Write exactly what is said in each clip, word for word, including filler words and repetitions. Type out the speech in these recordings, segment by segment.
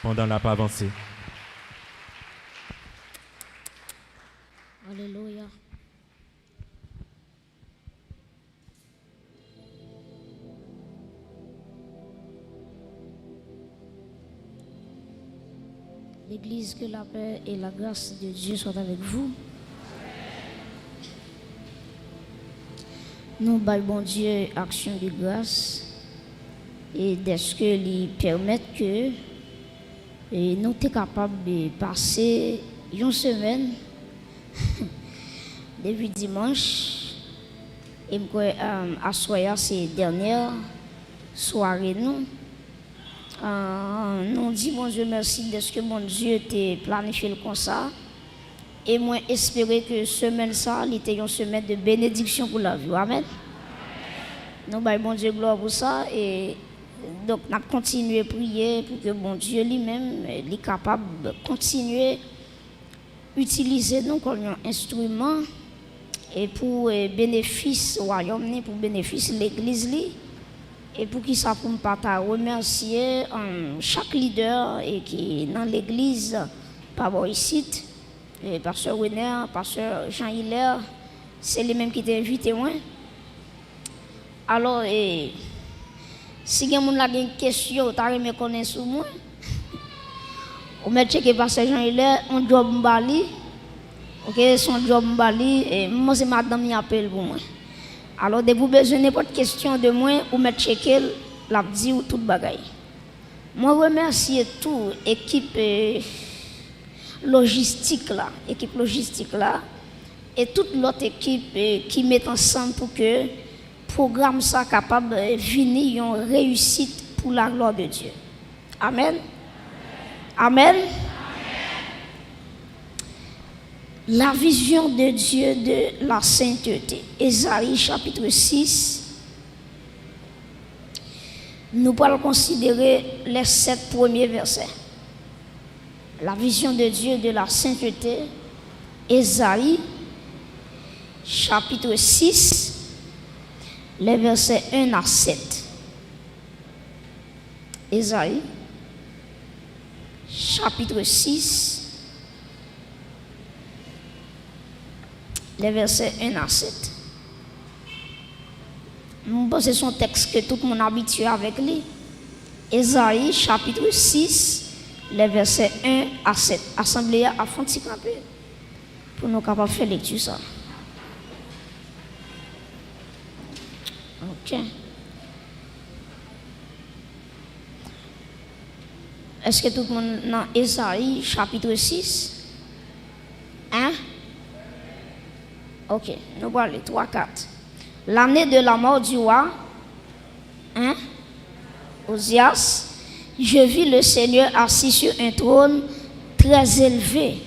pandan l ap avanse. Alelouya. L'église, que la paix et la grâce de Dieu soient avec vous. Nou bay Bondye aksyon de gras e dèske li pèmèt ke e nou te kapab, e, pase yon semèn depi dimanch, e m kwè, e, aswè a se dènyè sware nou. E, nou di Bondye mèsi dèske Bondye te planifye l konsa. E mwen espere ke semèn sa, li te yon semèn de benediksyon pou lavi w. Amèn. Nou bay Bondye glwa pou sa. E donk, n ap kontinye priye pou ke Bondye li menm, li kapab kontinye itilize nou kòm yon enstriman e pou, e, benefis wayòm ni, pou benefis legliz li. E poukisa pou m pa ta remèsye, em, chak lidè, e, ki nan legliz pa bò isit, e, pastè Rener, pastè Jean Hilaire, se li menm ki te envite mwen. Alò, e, si gen moun la gen kesyon, ou ta renmen konnen sou mwen, ou mèt tcheke pastè Jean Hilaire, on djòb m ba li. Oke, se on djòb m ba li, e, m panse madanm li ap peye l pou mwen. Alò, depi w bezwen nenpòt kesyon de mwen, ou mèt tcheke l, l ap di w tout bagay. Mwen remèsye tou ekip, e, lojistik la, ekip lojistik la, e tout lòt ekip, e, ki met ansanm pou ke pwogram sa kapab, e, vini yon reyisit pou la glwa de Dye. Amèn. Amèn. La vision de Dieu de la sainteté. Ezayi chapitre six. Nou pral konsidere les sept premiers versets. La vision de Dieu de la sainteté, Ezayi, chapitre six, les versets un à sept. Ezayi, chapitre six, les versets un à sept. Mwen panse se yon tèks ke tout moun abitye avèk li. Ezayi, chapitre six, les versets un à sept. Asanble a ap fè yon ti kanpe pou nou kapab fè lekti sa. Ok. Èske tout moun nan Ezayi, chapitre six? Hein? Ok, nou prale, twa, kat. L'année de la mort du roi, hein, Ozias, je vis le Seigneur assis sur un trône très élevé,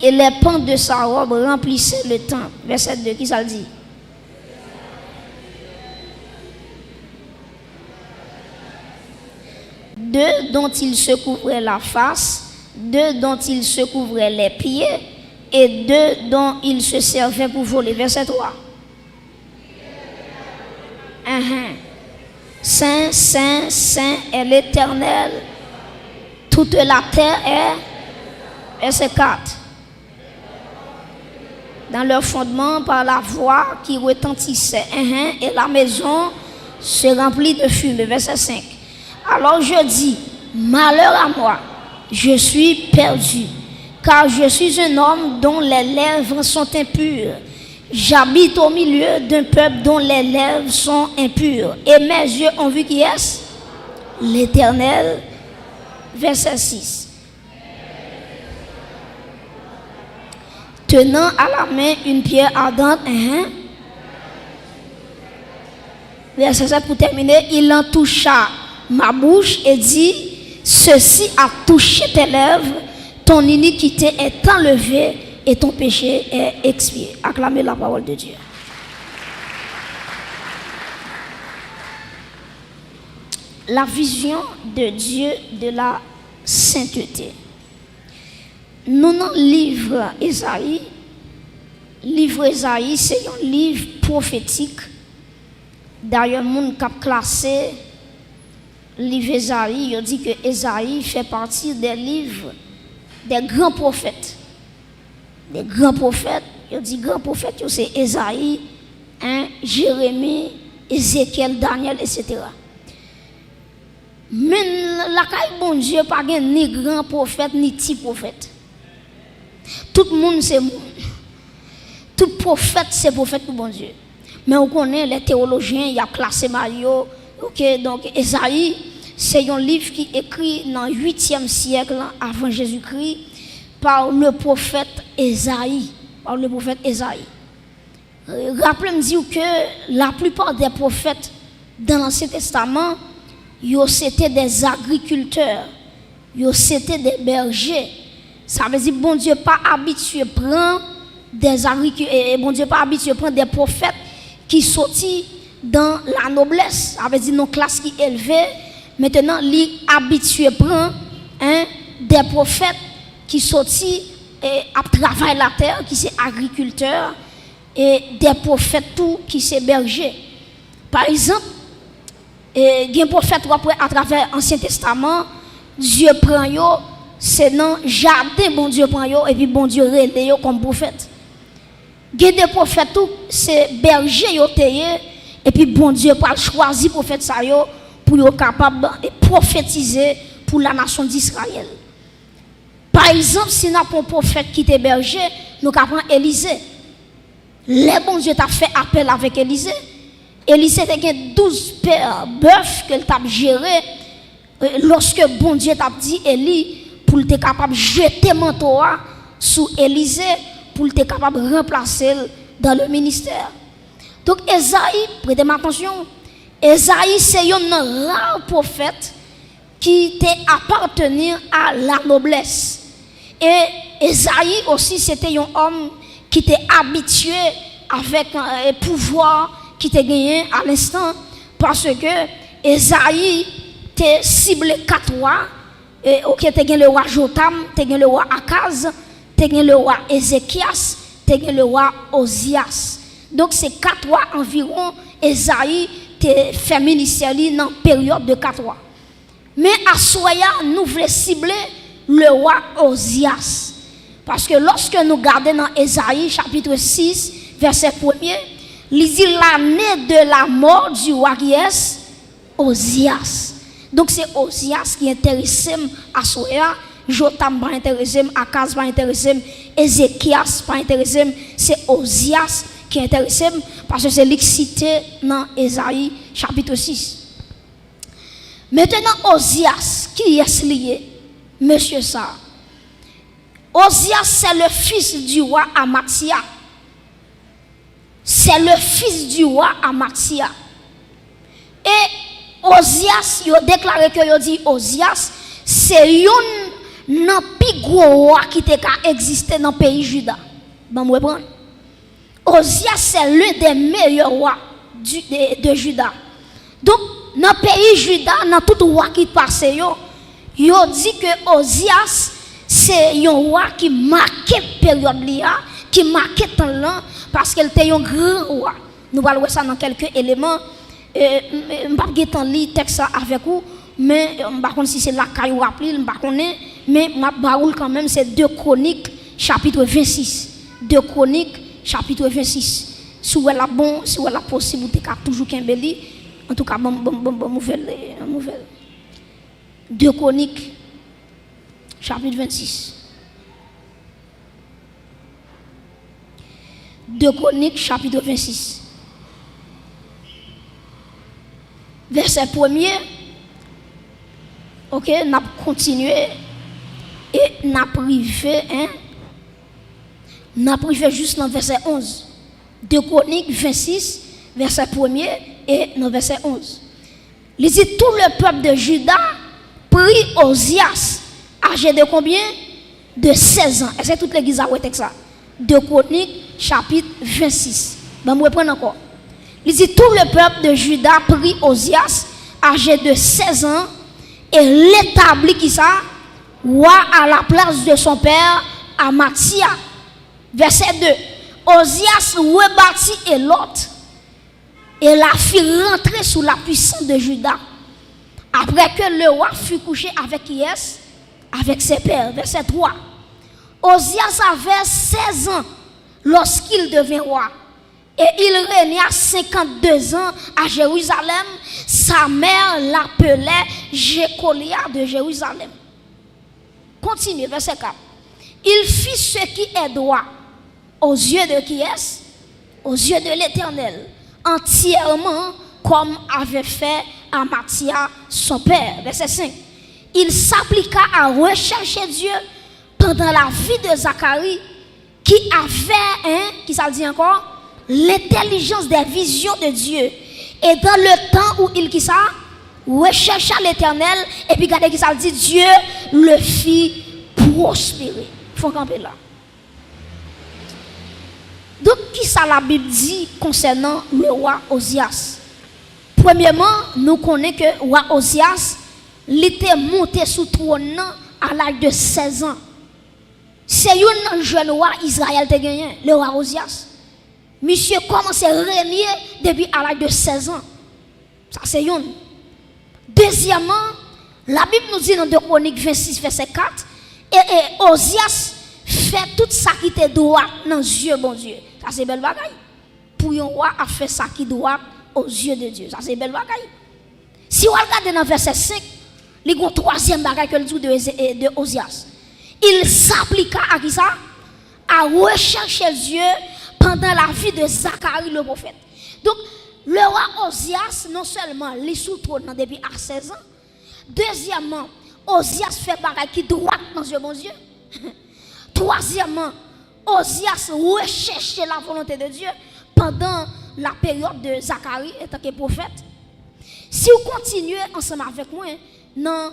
et les pans de sa robe remplissaient le temple. Verset deux, ki sa l di? D'eux dont il se couvrait la face, d'eux dont il se couvrait les pieds, et d'eux dont il se servait pour voler. Verset trois. Uhum. Saint, saint, saint est l'Éternel. Toute la terre est. Verset quatre. Dans leurs fondements, par la voix qui retentissait, uhum, et la maison se remplit de fumée. Verset cinq. Alors je dis, malheur à moi, je suis perdu, car je suis un homme dont les lèvres sont impures. J'habite au milieu d'un peuple dont les lèvres sont impures, et mes yeux ont vu qui est? L'Éternel. Verset six. Tenant à la main une pierre ardente, hein? Verset sept pour terminer, il en toucha ma bouche et dit, ceci a touché tes lèvres, ton iniquité est enlevée et ton péché est expié. Acclamez la parole de Dieu. La vision de Dieu de la sainteté. Nou nan liv Ezayi. Liv Ezayi se yon liv pwofetik. Dayè, moun k ap klase Liv Ezayi, yo di ke Ezayi fè pati dè liv dè gran pwofèt. Dè gran pwofèt, yo di gran pwofèt yo se Ezayi, en, Jeremi, Ezekyèl, Danyèl, etsetera. Men lakay Bondye pa gen ni gran pwofèt ni ti pwofèt. Tout moun se moun. Tout pwofèt se pwofèt pou Bondye. Men ou konnen, lè tewolojyen, y ap klase mal yo. Oke, donk, Ezayi, se yon liv ki ekri nan uityèm syèk avan Jezikri, pa le pwofèt Ezayi. Pa le pwofèt Ezayi. Raple m di w ke laplipa dè pwofèt dan Lansyen Testaman, yo se te dè agrikiltè, yo se te dè bèje. Sa vle di Bondye pa abitye pran dè agriki-, e, e Bondye pa abitye pran dè pwofèt ki soti dan la noblès, sa vle di nan klas ki elve. Mentnan, li abitye pran, en, dè pwofèt ki soti, e, ap travay latè, ki se agrikiltè, e dè pwofèt tou ki se bèje. Pa egzanp, e, gen pwofèt w ap wè atravè Ansyen Testaman, Dye pran yo, se nan jaden Bondye pran yo, epi Bondye rele yo kòm pwofèt. Gen de pwofèt tou, se bèje yo te ye, epi Bondye pral chwazi pwofèt sa yo pou yo kapab, e, pwofetize pou lanasyon Dizrayèl. Pa egzanp, si n ap pran yon pwofèt ki te bèje, nou ka pran Elize. Lè Bondye t ap fè apèl avèk Elize, Elize te gen douz pè bèf ke l t ap jere, e, lòske Bondye t ap di Eli pou l te kapab jete manto a sou Elize, pou l te kapab ranplase l dan le ministè. Donk, Ezayi, prete m atansyon, Ezayi se yonn nan ra pwofèt ki te apateni a la noblès. E Ezayi osi, se te yon òm ki te abitye avèk, e, pouvwa ki te genyen a lenstan, paske Ezayi te sible kat wa, e, oke, te gen lewa Jotam, te gen lewa Akaz, te gen lewa Ezekyas, te gen lewa Oziyas. Donk, se kat wa anviwon Ezayi te fè ministè li nan peryòd de kat wa. Men aswè a, nou vle sible lewa Oziyas. Paske lòske nou gade nan Ezayi chapit sis, vèsè premye, li di, l'année de la mort du roi qui est Oziyas. Donk, se Oziyas ki enterese m aswè a. Jotam pa enterese m, Akaz pa enterese m, Ezekyas pa enterese m. Se Oziyas ki enterese m, paske se li k site nan Ezayi chapit sis. Mentnan, Oziyas, kiyès li ye, mesye sa a? Oziyas, c'est le fils du roi Amathia. C'est le fils du roi Amathia. E Oziyas, yo deklare ke yo di Oziyas, se yonn nan pi gwo wa ki te ka egziste nan peyi Jida. Ban m reprann. Oziyas, c'est l'un des meilleurs rois du, de, de Juda. Donk, nan peyi Jida, nan tout wa ki pase yo, yo di ke Oziyas se yon wa ki make peryòd li a, ki make tan l lan, paske l te yon gran wa. Nou pral wè sa nan kèlke eleman. E, m, m p ap gen tan li tèks sa avèk ou, men, e, m pa konn si se lakay ou ap li l, m pa konnen, men m ap ba ou l kanmenm, se de Kwonik, chapit vennsis. De Kwonik, chapit vennsis. Si w wè l ap bon, si w wè l ap posib, ou te ka toujou kenbe li. Antouka, ban m, ban m, ban m, ban m ouvè l, e, ban m ouvè l. De Kwonik, chapit vennsis. De Kwonik, chapit vennsis. Vèsè premye, oke, n ap kontinye e n ap rive, en, n ap rive jis nan vèsè onz. De Kwonik vennsis, vèsè premye e nan vèsè onz. Li di, tout le peuple de Juda prit Ozias, âgé de combien? De seize ans. Èske tout legliz la wè tèks la? De Kwonik, chapit vennsis. Ban m reprann ankò. Li di, tout le peuple de Juda prit Ozias, âgé de seize ans, et l'établit, kisa? Roi à la place de son père, Amathia. Vèsè de. Ozias rebâtit Élot, et la fit rentrer sous la puissance de Juda. Après que le roi fut couché avec qui est? Avec ses pères. Verset trois. Ozias avait seize ans lorsqu'il devint roi, et il régna cinquante-deux ans à Jérusalem. Sa mère l'appelait Jécolia de Jérusalem. Kontinye, vèsè kat. Il fit ce qui est droit aux yeux de qui est? Aux yeux de l'Éternel, entièrement comme avait fait Amathia son père. Verset cinq. Il s'appliqua à rechercher Dieu pendant la vie de Zacharie, qui avait, hein, ki sa l di ankò? L'intelligence des visions de Dieu. Et dans le temps où il, ki sa? Rechercha l'Éternel, epi gade ki sa l di, Dieu le fit prospérer. Fò kanpe la. Donk, ki sa Labib di konsènan le wa Ozyas? Premyèman, nou konnen ke wa Ozyas, li te monte sou twòn nan a laj de sèz an. Se youn nan jèn wa Izrayèl te genyen, le wa Ozyas. Misye kòmanse renye depi a laj de sèz an. Sa se youn. Dezyèmman, Labib nou di nan de Kwonik vennsis vèsè kat, e, e Ozyas fè tout sa ki te dwat nan zye Bondye. Sa se bèl bagay. Pou yon wa ap fè sa ki dwat aux yeux de Dieu. Sa se bèl bagay. Si w al gade nan vèsè senk, li gon twazyèm bagay ke l di w de, de Ozyas. Il s'appliqua à qui ça? À rechercher Dieu pendant la vie de Zacharie le prophète. Donk, le wa Ozyas, non sèlman li sou twòn nan depi a sèz an, dezyèmman, Ozyas fè bagay ki dwat nan zye Bondye. Twazyèmman, Ozyas rechèche la volonté de Dieu pendant la période de Zacharie en tant que prophète. Si w kontinye ansanm avèk mwen nan,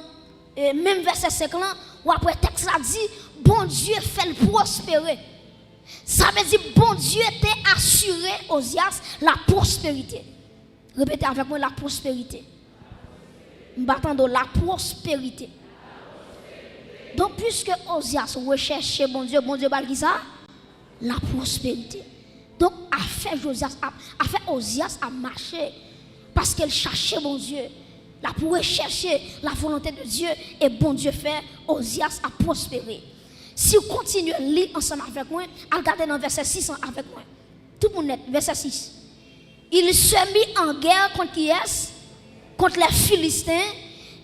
e, menm vèsè senk lan, w ap wè tèks la di, Bondye fè l pwospere. Sa vle di Bondye te asire Ozyas la pwosperite. Repete avèk mwen, la pwosperite. M pa tande w, la pwosperite. Donk, piske Ozyas rechèche Bondye, Bondye ba l ki sa? La pwosperite. Donk, afè Ozyas ap, afè Ozyas ap mache paske l chache Bondye. L ap rechèche la volonté de Dieu e Bondye fè Ozyas ap pwospere. Si w kontinye li ansanm avèk mwen, al gade nan vèsè sis lan avèk mwen. Tout moun nèt, vèsè sis. Il se mit en guerre contre qui est? Contre les Philistins,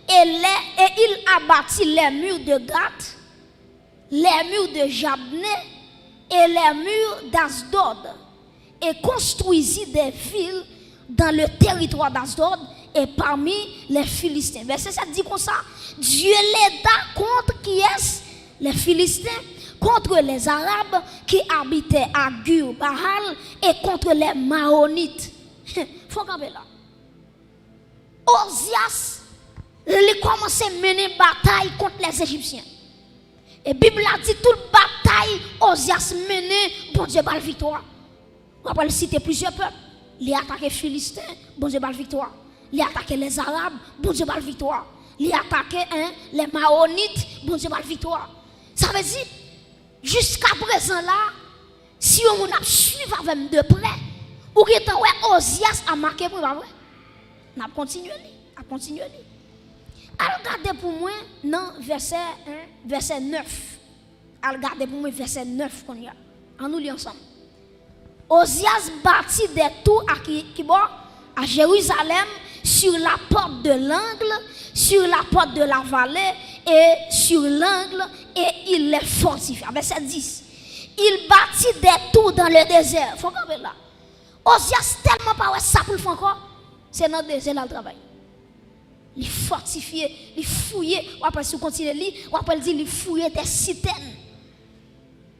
et, les, et il abattit les murs de Gath, les murs de Jabné et les murs d'Asdod, et construisit des villes dans le territoire d'Asdod et parmi les Philistins. Vèsè sèt di konsa, Dieu l'aida contre qui est? Les Philistins, contre les Arabes qui habitaient à Gur Baal et contre les Maonites. Fò kanpe la. Ozyas, li kòmanse mennen batay kont lèzejipsyen. E Bib la di tout batay Ozyas mennen, Bondye ba l viktwa. W ap wè l site plizyè pèp. Li atake Filisten, Bondye ba l viktwa. Li atake lèzarab, Bondye ba l viktwa. Li atake, en, lè Mawonit, Bondye ba l viktwa. Sa vle di, jiska prezan la, si yon moun ap swiv avè m de prè, ou gentan wè Ozyas ap make pwen, pa vre? N ap kontinye li, ap kontinye li. Al gade pou mwen nan vèsè, en, vèsè nèf. Al gade pou mwen vèsè nèf kounye a. Ann nou li ansanm. Ozyas bâtit des tours à qui, ki bò? À Jérusalem, sur la porte de l'angle, sur la porte de la vallée et sur l'angle, et il les fortifia. Vèsè dis. Il bâtit des tours dans le désert. Fò kanpe la. Ozyas tèlman pa wè sa pou l fè ankò, se nan dezè l al travay. Li fòtifye, li fouye. W ap wè si w kontinye li, w ap wè l di li fouye de sitèn.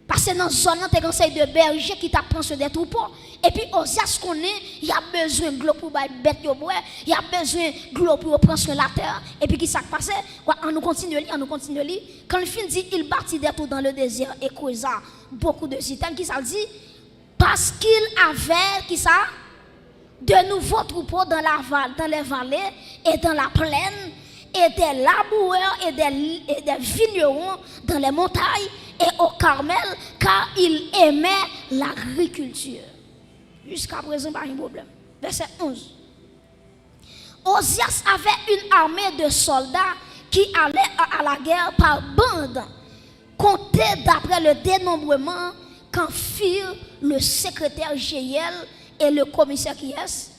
Paske nan zòn nan te gen seri de bèje ki t ap pran swen de twoupo. Epi Ozyas konnen y ap bezwen dlo pou bay bèt yo bwè, y ap bezwen dlo pou yo pran swen latè. Epi ki sa k pase? Wè, ann nou kontinye li, ann nou kontinye li. Quand il finit, il bâtit des tours dans le désert et creusa beaucoup de citernes. Ki sa l di? Parce qu'il avait, ki sa? De nouveaux troupeaux dans la val-, dans les vallées et dans la plaine, et des laboureurs et des, et des vignerons dans les montagnes et au Carmel, car il aimait l'agriculture. Jiska prezan, pa gen pwoblèm. Vèsè onz. Ozias avait une armée de soldats qui allaient à la guerre par bandes, comptés d'après le dénombrement qu'en firent le secrétaire Jéhiel et le commissaire qui est?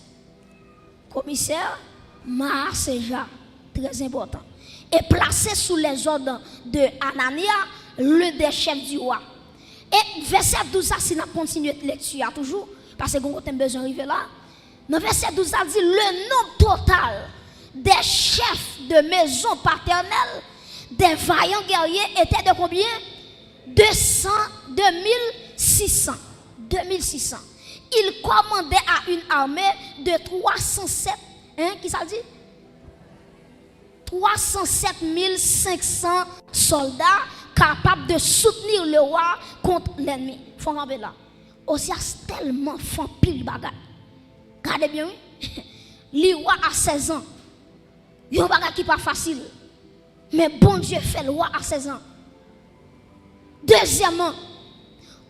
Commissaire Maaseja, très important, et placés sous les ordres de Hanania, l'un des chefs du roi. E vèsè douz la, si n ap kontinye lekti a toujou, paske gon kote m bezwen rive la. Nan vèsè douz la, di, le nombre total des chefs de maison paternelle, des vaillants guerriers, était de combien? Deux cents, deux mille six cents. Deux mille six cents. Il commandait à une armée de trois cent sept, hein, ki sa l di? Trois cent sept mille cinq cents soldats capables de soutenir le roi contre l'ennemi. Fò n kanpe la. Ozyas tèlman fè anpil bagay. Gade byen, wi. Li wa a sèz an. Yon bagay ki pa fasil. Men Bondye fè l wa a sèz an. Dezyèmman,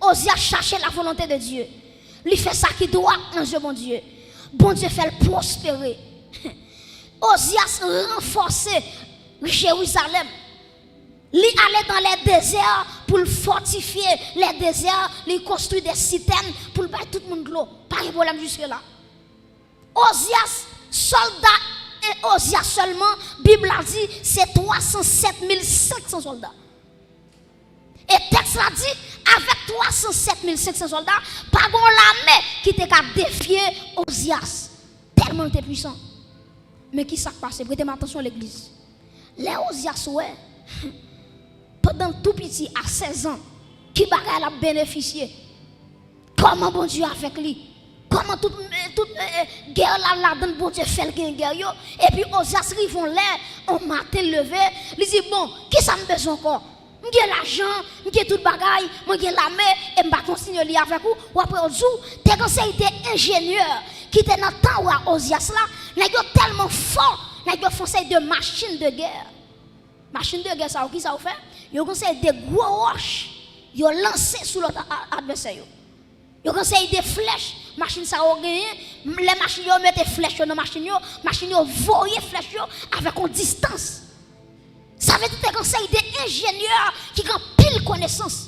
Ozyas chache la volonté de Dieu. Li fè sa ki dwat nan zye Bondye. Bondye fè l pwospere. Ozyas ranfòse Jerizalèm. Li ale dans les déserts pou l fòtifye les déserts, li konstwi de sitèn pou l bay tout moun dlo. Pa gen pwoblèm jiske la. Ozyas, sòlda e Ozyas sèlman, Bib la di, se twa san sèt mil senk san sòlda. E tèks la di, avèk twa san sèt mil senk san sòlda, pa gen yon lame ki te ka defye Ozyas. Tèlman l te pwisan. Men ki sa k pase? Prete m atansyon, legliz. Lè Ozyas wè, pandan l tou piti, a sèz an, ki bagay l ap benefisye, kòman Bondye avèk li, kòman tout, tout, eh, eh, gè l al ladan l, Bondye fè l gen gè yo. Epi Ozyas rive yon lè, yon maten l leve, li di, bon, kisa m bezwen ankò? M gen lajan, m gen tout bagay, mwen gen lame, e m pa kontinye li avèk ou. W ap wè yo di w, te gen seri de enjenyè ki te nan tan wa Ozyas la, nèg yo tèlman fò, nèg yo fè yon seri de machin de gè. Machin de gè sa yo, kisa yo fè? Yo gen seri de gwo wòch, yo lanse sou lòt a-, a-, advèsè yo. Yo gen seri de flèch, machin sa yo genyen, lè machin yo mete flèch yo nan machin yo, machin yo voye flèch yo avèk yon distans. Sa vle di te gen seri de enjenyè ki gen anpil konesans,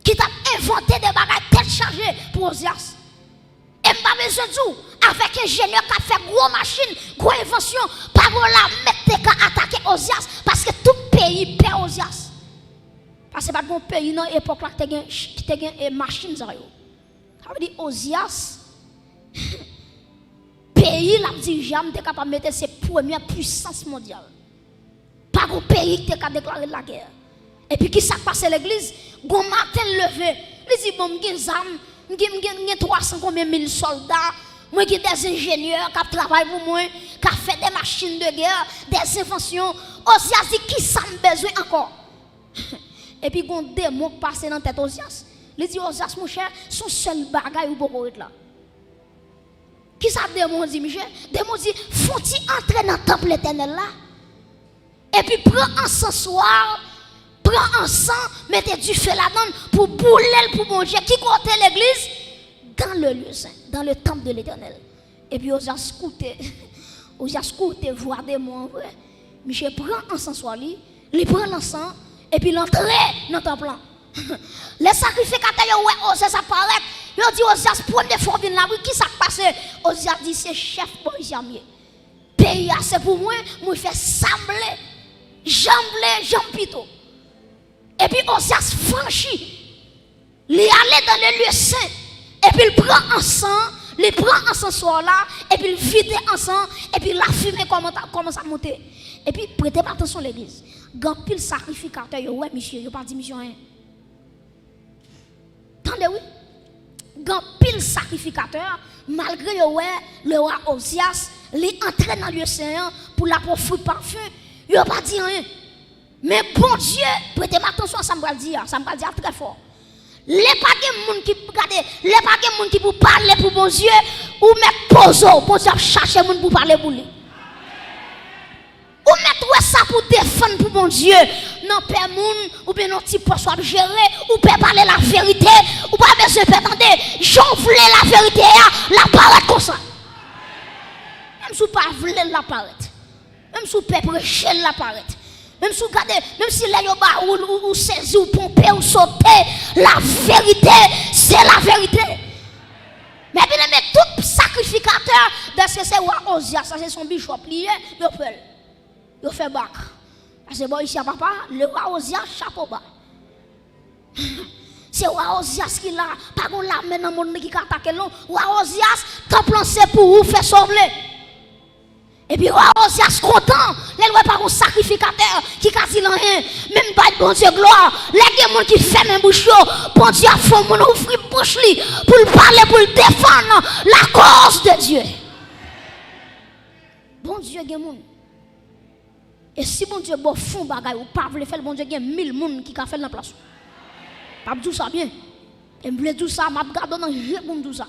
ki t ap envante de bagay tèt chaje pou Ozyas. E m pa bezwen di w, avèk enjenyè k ap fè gwo machin, gwo envansyon, pa gen yon lame k te ka atake Ozyas, paske tout peyi pè Ozyas. Paske pa t gen yon peyi nan epòk la ki te gen, ki te gen, e, machin sa yo. Sa vle di Ozyas, peyi l ap dirije a, m te kapab mete l se premyè pwisans mondyal. Pa gon peyi ki te ka deklare l lagè. Epi kisa k pase legliz? Gon maten l leve, li di, bon, m gen zam, m gen, m gen, m gen twa san konbyen mil sòlda, mwen gen dè enjenyè k ap travay pou mwen, k ap fè de machin de gè, de envansyon. Ozyas di, kisa m bezwen ankò? Epi gon demon k pase nan tèt Ozyas. Li di, Ozyas, monchè, se yon sèl bagay ou poko ret la. Kisa demon di, misye? Demon di, fè yon ti antre nan tanp Letènèl la. Epi pran ansans wa, pran ansan, mete dife ladan l pou boule l pou Bondye. Ki kote legliz? Dans le lieu saint, dans le temple de l'Éternel. Epi Ozyas koute, Ozyas koute vwa demon an vre. Misye pran ansans wa li, li pran lansan, epi l antre nan tanp lan. Lè sakrifikatè yo wè Ozyas ap parèt, yo di Ozyas, premye fwa w vin la, wi, kisa k pase? Ozyas di, se chèf polis m ye. Peyi a se pou mwen, mwen fè sa m vle, jan m vle, jan m pito. Epi Ozyas franchi. Li ale dans le lieu saint, epi l pran ansan, li pran ansan swa la, epi l vide ansan, epi lafimen kòman ta-, kòmanse ap monte. Epi, prete m atansyon, legliz. Gen anpil sakrifikatè, yo wè misye, yo pa di misye anyen. Tande wi. Gen anpil sakrifikatè, malgre yo wè lewa Ozyas, li antre nan lye sen an pou l ap ofri pafen, yo pa di anyen. Men Bondye, prete m atansyon a sa m pral di a, sa m pral di a trè fò. Lè pa gen moun ki, gade, lè pa gen moun ki pou pale pou Bondye, ou mèt poze w, Bondye ap chache moun pou pale pou li. Ou mèt wè sa pou defann pou Bondye. Nan pè moun, oubyen nan ti pòs w ap jere, ou pè pale laverite, ou pa bezwen pè tande. Jan w vle laverite a, l ap parèt konsa. Menm si w pa vle l, l ap parèt. Menm si w pè preche l, l ap parèt. Menm si w gade, menm si lè yo ba ou, ou, ou sezi, ou ponpe, ou sote, la verite, se la verite. Men byeneme, tout sakrifikatè, dèske se wa Ozyas, sa se son bishop li ye, yo pè l. Yo fè bak. Pase bò isi a papa, le wa Ozyas, chapo ba. Se wa Ozyas ki la, pa gon lame nan mond li ki ka atake l non. Wa Ozyas, tanp lan se pou ou fè sa w vle. Epi wa Ozyas kontan, lè l wè pa gon sakrifikatè ki ka di l anyen, menm bay Bondye glwa. Lè gen moun ki fèmen bouch yo, Bondye ap fè yon moun ouvri bouch li pou l pale, pou l defann la cause de Dieu. Bondye gen moun. E si Bondye ba w fon bagay ou pa vle fè l, Bondye gen mil moun ki ka fè l nan plas ou. M ap di w sa byen. E m vle di w sa, m ap gade w nan je pou m di w sa.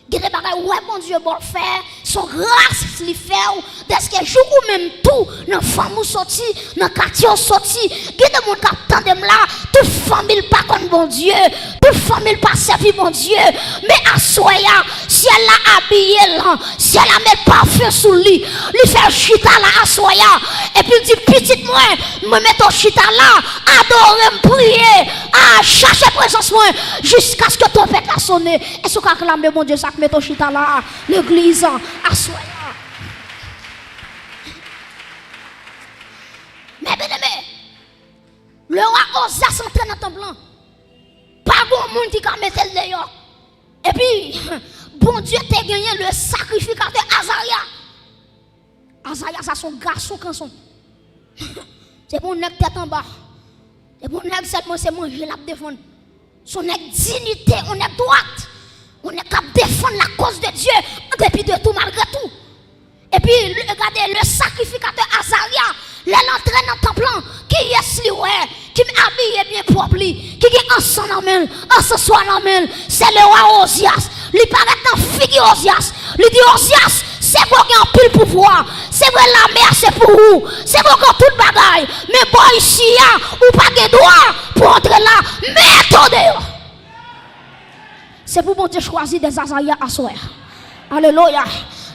Gen de bagay ou wè Bondye ba w fè, se yon gras li fè w, dèske jouk ou menm tou, nan fanmi w soti, nan katye w soti, gen de moun k ap tande m la, tout fanmi l pa konn Bondye, tout fanmi l pa sèvi Bondye, men aswè a, syèl la abiye l, syèl la met pafen sou li, li fè l chita la aswè a, epi l di, pitit mwen, mwen mete w chita la, adore m, priye, a, chache prezans mwen, jiskaske twonpèt la sonnen. Èske w ka aklame Bondye sa k mete w chita la a, legliz, aswè a? Men byeneme, le wa Ozyas antre nan tanp lan. Pa gon moun ki ka mete l deyò. Epi, Bondye te genyen le sakrifikatè Azarya. Azarya sa se yon gason kanson. Se pa yon nèg tèt anba. Se pa yon nèg sèlman se manje l ap defann. Se yon nèg dinite, yon nèg dwat. Yon nèg k ap defann la cause de Dieu an depi de tou, malgre tou. Epi, le, gade, le sakrifikatè Azarya, lè l antre nan tanp lan, kiyès li wè ki abiye byen pwòp li, ki gen ansan nan men l, ansanswa nan men l, se le wa Ozyas. Li parèt nan figi Ozyas. Li di, Ozyas, se vre w gen anpil pouvwa, se vre lame a se pou ou, se vre w gen tout bagay, men bò isi a, ou pa gen dwa pou antre la, mete w deyò. Se pou Bondye chwazi de Azarya aswè a. Alelouya.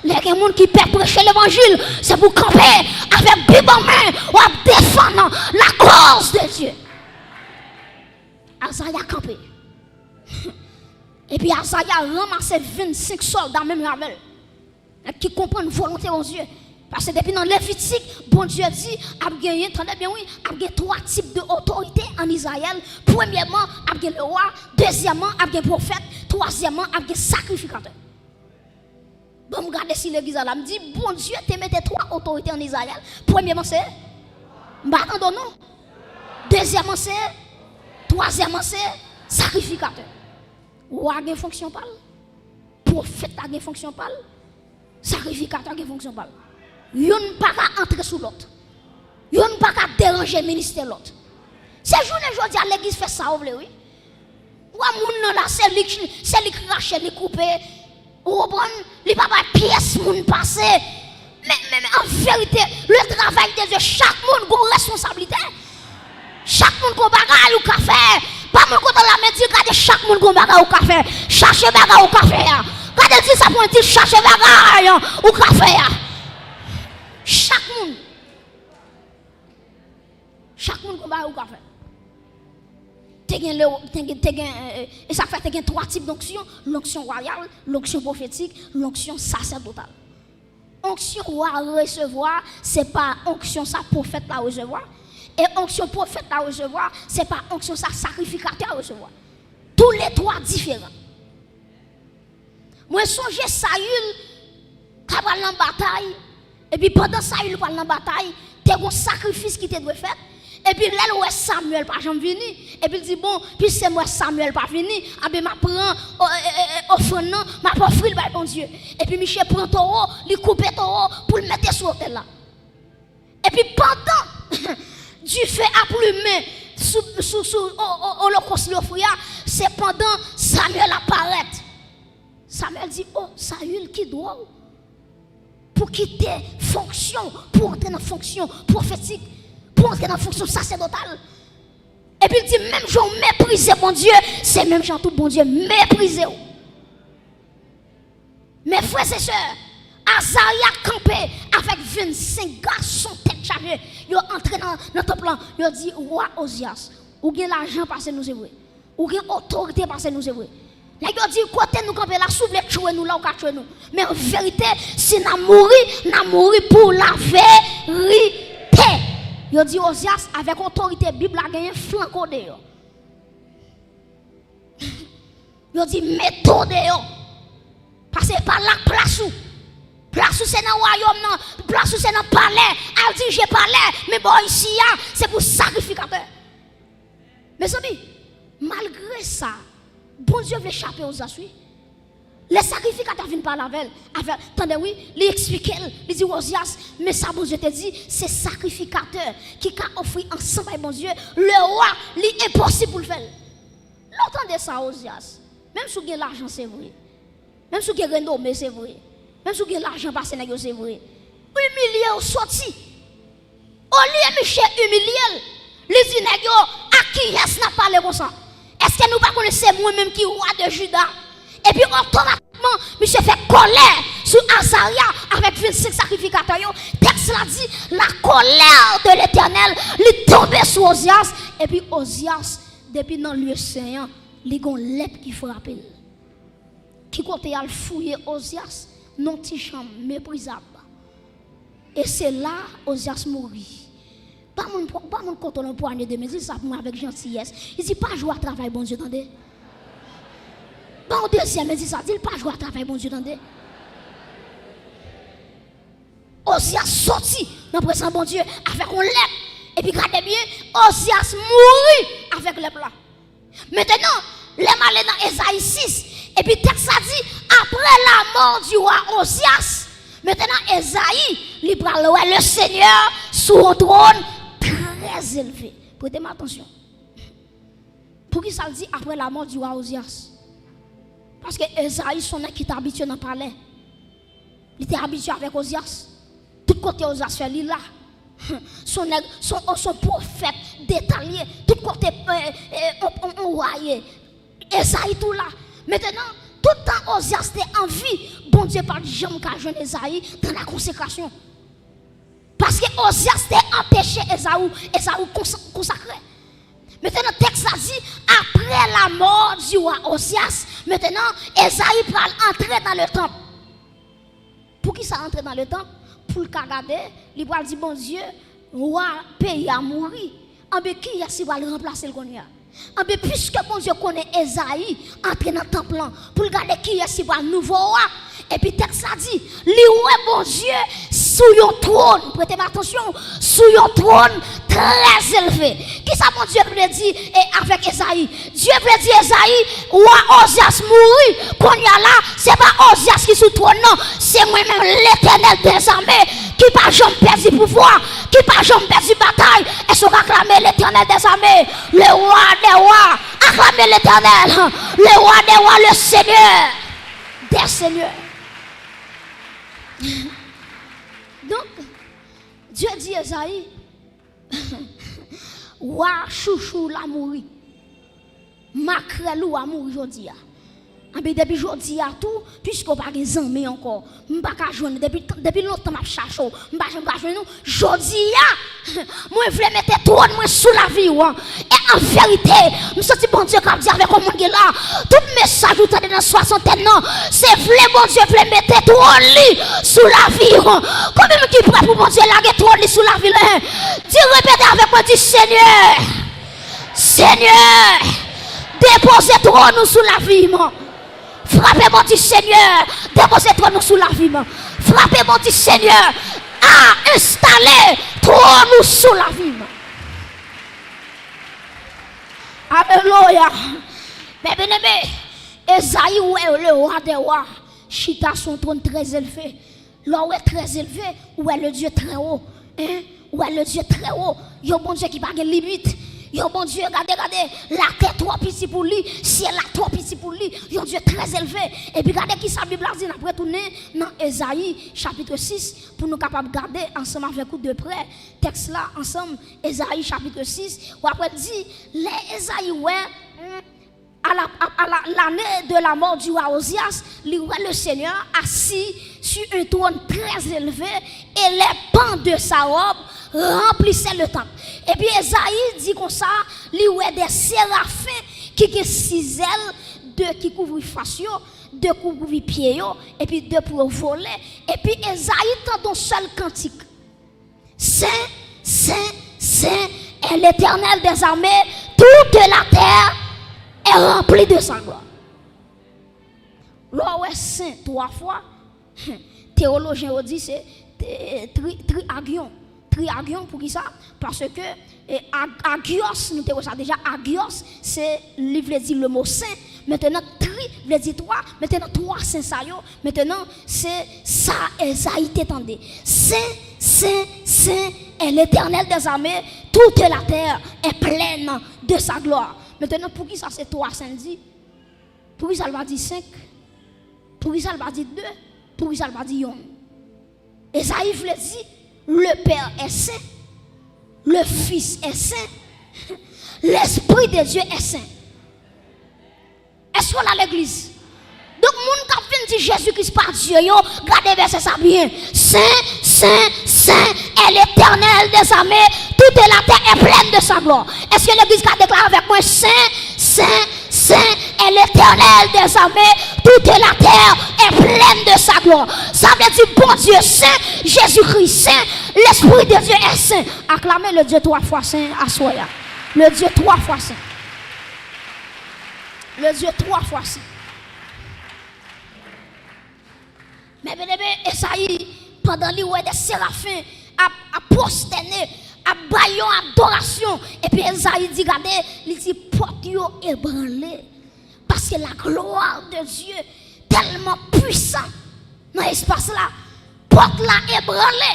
Lè gen moun ki pè preche levanjil, se pou kanpe avèk Bib an men, w ap defann la cause de Dieu. Azarya kanpe. Epi Azarya ranmase vennsenk sòlda menm jan avè l. Nèg ki konprann volonte Bondye. Paske depi nan Levitik, Bondye di ap genyen, tande byen wi, ap gen twa tip de otorite ann Izrayèl. Premyèman, ap gen lewa, dezyèmman, ap gen pwofèt, twazyèmman, ap gen sakrifikatè. Bon, m gade si legliz la, m di, Bondye te mete twa otorite ann Izrayèl. Premyèman, se, m pa tande w non. Dezyèmman, se, twazyèmman, se sakrifikatè. Wa gen fonksyon pa l. Pwofèt la gen fonksyon pa l. Sakrifikatè a gen fonksyon pa l. Youn pa ka antre sou lòt. Youn pa ka deranje ministè lòt. Se jounen jodi a legliz fè sa yo vle wi. Ou wè moun nan la, se li k, se li k rache, li koupe. Ou konprann? Li pa bay pyès moun pase. Men, men, men an verite, le travay de Dye, chak moun gon responsablite. Chak moun gon bagay ou ka fè. Pa moun kote la men di gade chak moun gon bagay ou ka fè. Chache bagay ou ka fè a. Gade di sa pou di chache bagay ou ka fè a. Chak moun. Chak moun gon bagay ou ka fè. Te gen le, te gen, te gen, e, e, e sa fè te gen twa tip donksyon, lonksyon wayal, lonksyon pwofetik, lonksyon sasèdotal. Onksyon wa resevwa, se pa onksyon sa pwofèt la resevwa. E onksyon pwofèt la resevwa, se pa onksyon sa sakrifikatè a resevwa. Toulètwa diferan. Mwen sonje Sayil ka pral nan batay, epi pandan Sayil pral nan batay, te gon sakrifis ki te dwe fèt, epi lè l wè Samyèl pa janm vini, epi l di, bon, piske m wè Samyèl pa vini, anben m ap pran o-, e, e, e, ofrann nan, m ap ofri l bay Bondye. Epi miche pran towo, li koupe towo pou l mete sou otèl la. Epi pandan dife ap limen sou, sou, sou o-, o-, olokòs li ofri a, se pandan Samyèl ap parèt. Samyèl di, o, Sayil, ki dwòl. Pou kite fonksyon, pou antre nan fonksyon pwofetik, pou antre nan fonksyon sasèdotal. Epi l di, menm jan w meprize Bondye, se menm jan tou Bondye meprize w. Men frè e sè, Azarya kanpe avèk vennsenk gason tèt chaje. Yo antre nan, nan tanp lan. Yo di, wa Ozyas, ou gen lajan pase nou, se vre. Ou gen otorite pase nou, se vre. Nèg yo di, kote nou kanpe la, si w vle tchwe nou la, ou ka tchwe nou. Men an verite, si n a mouri, n a mouri pou laverite. Yo di, Ozyas, avèk otorite Bib la genyen, flanke w deyò. Yo di, mete w deyò. Paske e pa la k plas ou. Plas ou se nan wayòm nan. Plas ou se nan palè. Al dirije palè. Men bò isi a, se pou sakrifikatè. Mezanmi, malgre sa, Bondye vle chape Ozyas, wi. Lè sakrifikatè vin pale avè l, avè, tande wi, li eksplike l, li di, Ozyas, men sa Bondye te di, se sakrifikatè ki ka ofri ansanm ak Bondye, le wa, li enposib pou l fè l. Lè w tande sa, Ozyas, menm si w gen lajan, se vre. Menm si w gen renome, se vre. Menm si w gen lajan pase nèg yo, se vre. Imilye w soti. Olye misye imilye l, li di nèg yo, ak kiyès n ap pale konsa? Èske nou pa konnen se mwen menm ki wa de Jida? Epi otomatikman, misye fè kòlè sou Azarya avèk vennsenk sakrifikatè yo. Tèks la di, la colère de l'Éternel, li tonbe sou Ozyas, epi Ozyas, depi nan lye sen an, li gon lèp ki frape l. Ki kote y al fouye Ozyas? Nan ti chanm meprizab. E se la Ozyas mouri. Ba moun, ba moun kontwòl yon pwanye de men, di sa pou mwen avèk jantiyès. Li di, pa jwe a travay Bondye, tande. Ba yon dezyèm, men di sa, di l pa jwe a travay Bondye, tande. Ozyas soti nan prezans Bondye avèk yon lèp. Epi gade byen, Ozyas mouri avèk lèp la. Mentenan, lè m ale nan Ezayi sis, epi tèks la di, après la mort du roi Ozias, mentenan Ezayi, li pral wè le Senyè sou yon twòn trè elve. Prete m atansyon. Poukisa l di, après la mort du roi Ozias? Paske Ezayi se yon nèg ki te abitye nan palè. Li te abitye avèk Ozyas. Tout kote Ozyas fè, li la. Se yon nèg, se yon, se yon pwofèt detalye. Tout kote, e, e, on, on, on wa ye, Ezayi tou la. Mentenan, tout tan Ozyas te an vi, Bondye pa t janm ka jwenn Ezayi nan la konsekrasyon. Paske Ozyas te anpeche Ezayi, Ezayi konsa-, konsakre. Mentenan, tèks la di, après la mort du roi Ozias, mentenan, Ezayi pral antre nan le tanp. Poukisa antre nan le tanp? Pou l ka gade, li pral di Bondye, wa peyi a mouri. Anben, kiyès ki pral ranplase l kounye a? Anben, piske Bondye konnen Ezayi antre nan tanp lan pou l gade kiyès ki pral nouvo wa, epi tèks la di, li wè Bondye sou yon twòn, prete m atansyon, sou yon twòn trè elve. Kisa Bondye vle di, e, avèk Ezayi? Dye vle di Ezayi, wa Ozyas mouri, kounye a la, se pa Ozyas ki sou twòn nan, se mwen menm, Letènèl dèzame, ki pa janm pèdi pouvwa, ki pa janm pèdi batay. Èske w ka aklame Letènèl dèzame, le wa dè wa? Aklame Letènèl, le wa dè wa, le Senyè dè senyè. Donk, Dye di Ezayi, wa chouchou w la mouri. Makrèl ou a mouri jodi a. Anben, depi jodi a tou, piske w pa gen zanmi ankò, m pa ka jwenn ou. Depi, depi lontan m ap chache w, m pa janm ka jwenn ou. Jodi a, mwen vle mete twòn mwen sou lavi w. E an verite, m santi Bondye k ap di avèk yon moun ki la, tout mesaj ou tande nan swasantèn nan, se vle Bondye vle mete twòn li sou lavi w. Konbyen moun ki prè pou Bondye lage twòn li sou lavi l? Di, repete avèk mwen, di, Senyè, Senyè, depoze twòn ou sou lavi m. Frape bò, di, Senyè, depoze twòn ou sou lavi m. Frape bò, di, Senyè, a, enstale twòn ou sou lavi m. Alelouya. Men byeneme, Ezayi wè le wa dè wa chita sou yon twòn trè elve. Lè w wè trè elve, ou wè le Dieu très haut. Hein? Ou wè le Dieu très haut. Yon Bondye ki pa gen limit. Yon Bondye, gade, gade, latè twò piti pou li, syèl la twò piti pou li. Yon Dye trè elve. Epi gade kisa Bib la di, n ap retounen nan Ezayi, chapit sis, pou nou kapab gade ansanm avèk ou de prè tèks la ansanm, Ezayi, chapit sis, w ap wè l di, lè Ezayi wè, hmm, À la, à, à la, l'année de la mort du roi Ozias, li wè le Seigneur assis sur un trône très élevé et les pans de sa robe remplissaient le temple. Epi Ezayi di konsa, li wè de serafen ki gen sis zèl, de ki kouvri fas yo, de kouvri pye yo, epi de pou yo vole. Epi Ezayi tande yon sèl kantik. Saint, saint, saint est l'Éternel des armées, toute la terre est remplie de sa gloire. Lè w wè sen twa fwa, teyolojyen yo di se te- tri, triagyon. Triagyon, poukisa? Paske e, ag, agios, nou te wè sa deja, agios, se, li vle di le mo sen. Mentenan, tri vle di twa. Mentenan, twa sen sa yo, mentenan, se sa Ezayi te tande. Saint, saint, saint est l'Éternel des armées, toute la terre est pleine de sa gloire. Mentenan, poukisa se twa sen l di? Poukisa l pa di senk? Poukisa l pa di de? Poukisa l pa di yonn? Ezayi vle di, le Père est saint, le Fils est saint, l'Esprit de Dieu est saint. Èske w la legliz? Donk, moun k ap vin di Jezi Kris pa Dye yo, gade vèsè sa byen. Saint, saint, saint est l'Éternel des armées, toute la terre est pleine de sa gloire. Èske legliz ka deklare avèk mwen, saint, saint, saint est l'Éternel des armées, toute la terre est pleine de sa gloire. Sa vle di Bondye sen, Jezikri sen, Lespri de Dye est saint. Aklame le Dye twa fwa sen aswè a. Le Dye twa fwa sen. Le Dye twa fwa sen. Men byeneme, Ezayi, pandan li wè de serafen ap, ap pwostène, ap bay yon adorasyon, epi Ezayi di, gade, li di, pòt yo ebranle. Paske la gloire de Dieu tèlman pwisan nan espas la, pòt la ebranle.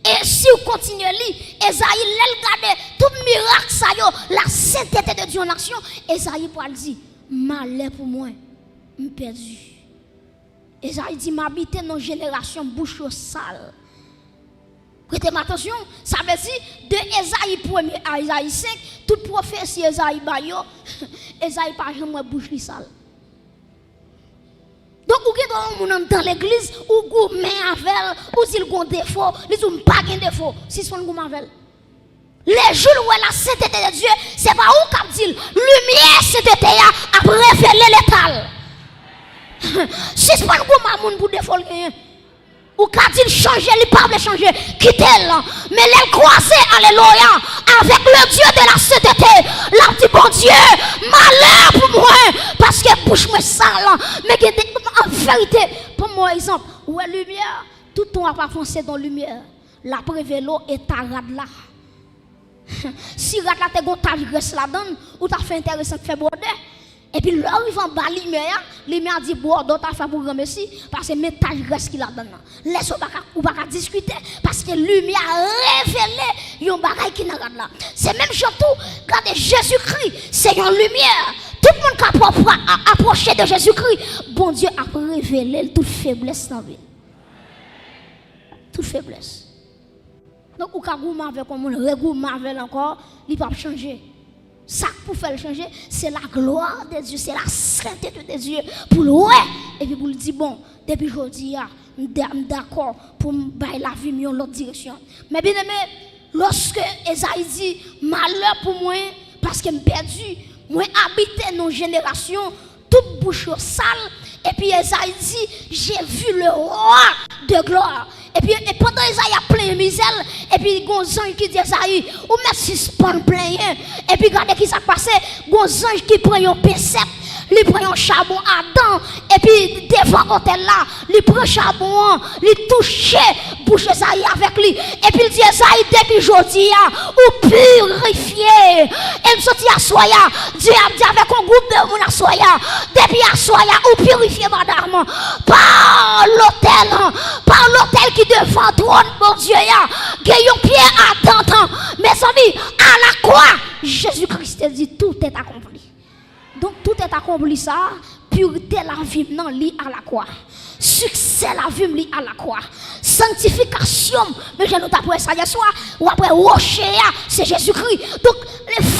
E si w kontinye li, Ezayi, lè l gade tout mirak sa yo, la sainteté de Dieu en action, Ezayi pral di, malè pou mwen, m pèdi. Ezayi di, m abite nan jenerasyon bouch yo sal. Prete m atansyon, sa vle di, de Ezayi premye a Ezayi senk, tout pwofesi Ezayi bay yo, Ezayi pa janm wè bouch li sal. Donk, ou gen dwa yon moun anndan legliz, ou goumen avè l, ou di l gon defo, li di w m pa gen defo. Sispann goumen avè l. Lejou l wè la sainteté de Dieu, se pa ou k ap di l. Limyè sainteté a ap revele leta l. Sispann goumen a moun pou defo l genyen. Ou ka di l chanje, li pa vle chanje, kite l. Men lè l kwaze, alelouya, avèk le Dieu de la sainteté, l ap di, Bondye, malè pou mwen, paske bouch mwen sal. Men gen de, an verite, pran yon egzanp, ou wè limyè, tout tan w ap avanse dan limyè, l ap revele w eta rad la. Si rad la te gon tach grès ladan l, ou ta fè enteresan k fè bwòdè. Epi lè w rive anba limyè a, limyè a di bwòdè w ta fè pou granmesi, paske men tach grès ki ladan l lan. Lè sa w pa ka, ou pa ka diskite, paske limyè a revele yon bagay ki nan rad la. Se menm jan tou, gade Jezikri, se yon limyè. Tout moun k ap apro-, a-, apwoche de Jezikri, Bondye ap revele l tout feblès nan vi l. Tout feblès. Donk, ou ka goumen avèk yon moun, regoumen avè l ankò, li p ap chanje. Sa k pou fè l chanje, se la gloire de Dieu, se la sainteté de Dieu. Pou l wè, epi pou l di, bon, depi jodi a, m da-, m dakò pou m bay lavi m yon lòt direksyon. Men byeneme, lòske Ezayi di, malè pou mwen, paske m pèdi, mwen abite nan yon jenerasyon tout bouch yo sal, epi Ezayi di, j'ai vu le roi de gloire. Epi, e pandan Ezayi ap plenyen mizè l, epi gon zanj ki di Ezayi, ou mèt sispann plenyen. Epi gade ki sa k pase, gon zanj ki pran yon pensèt, li pran yon chabon adan, epi devan otèl la, li pran chabon an, li touche bouch Ezayi avèk li. Epi l di Ezayi, depi jodi a, ou pirifye. E m santi aswè a, Dye ap di avèk yon gwoup de moun aswè a, depi aswè a, ou pirifye madanm. Pa lotèl, pa lotèl ki devan twòn Bondye a, gen yon pyè atant. Mezanmi, à la croix, Jésus-Christ te di, tout est accompli. Donk, tout est accompli sa, pirite lavi m nan, li à la croix. Siksè lavi m li alakwa. Sanktifikasyon m, men jan nou t ap wè sa yèswa, w ap wè woche a, se Jezikri. Donk,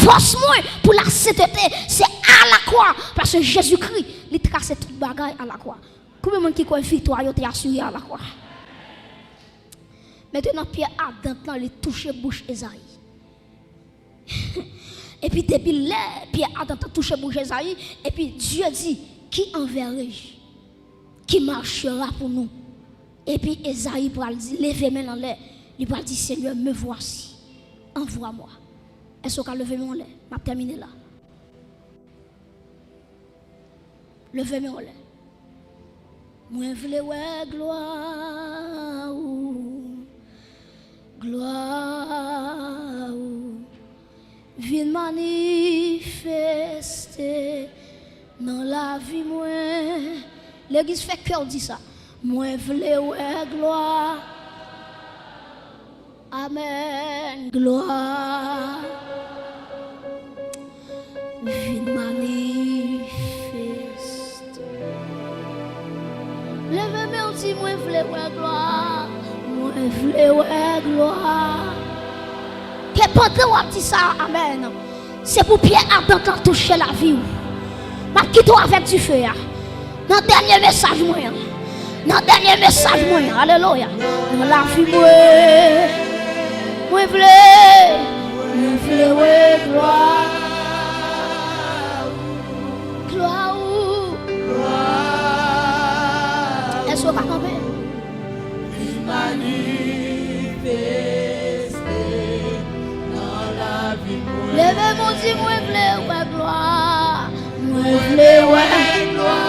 fòs mwen pou lasentete, se alakwa, paske Jezikri, li trase tout bagay alakwa. Konbyen moun ki kwè viktwa yo te asire alakwa? Mentnan, pyè adan lan, li touche bouch Ezayi. Epi depi lè pyè adan lan touche bouch Ezayi, epi Dye di, qui enverrai-je? Qui marchera pour nous? Epi Ezayi pral di, leve men l anlè, li pral di, Seigneur, me voici, envoie-moi. Èske w ka leve men w anlè? M ap tèmine la. Leve men w anlè. Mwen vle wè glwa ou, glwa ou vin manifeste nan lavi mwen. Legliz, fè kè w di sa. Mwen vle wè glwa. Amèn. Glwa vin manifeste. Leve men w, di, mwen vle wè glwa. Mwen vle wè glwa. Ke pandan w ap di sa, amèn, se pou pyè adan lan touche lavi w. M ap kite w avèk dife a. Nan dènye mesaj mwen an. Nan dènye mesaj mwen an. Alelouya. Nan lavi mwen. Mwen vle. Mwen vle wè glwa. Glwa ou. Èske w ka kanpe? Vin manifeste nan lavi mwen. Leve men w, di, mwen vle wè glwa. Mwen vle wè glwa.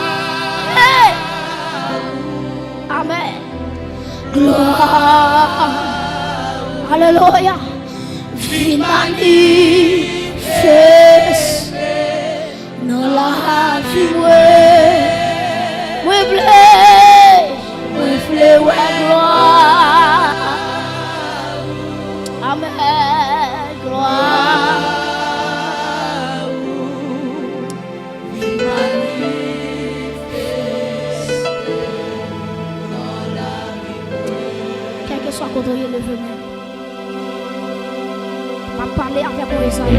Hey! Amèn. Glwa. Alelouya. Vin manifeste nan lavi mwen. Mwen vle, mwen vle wè glwa. Amèn, glwa. Kèlkeswa kote w ye, leve men. M ap pale avèk yon Ezayi.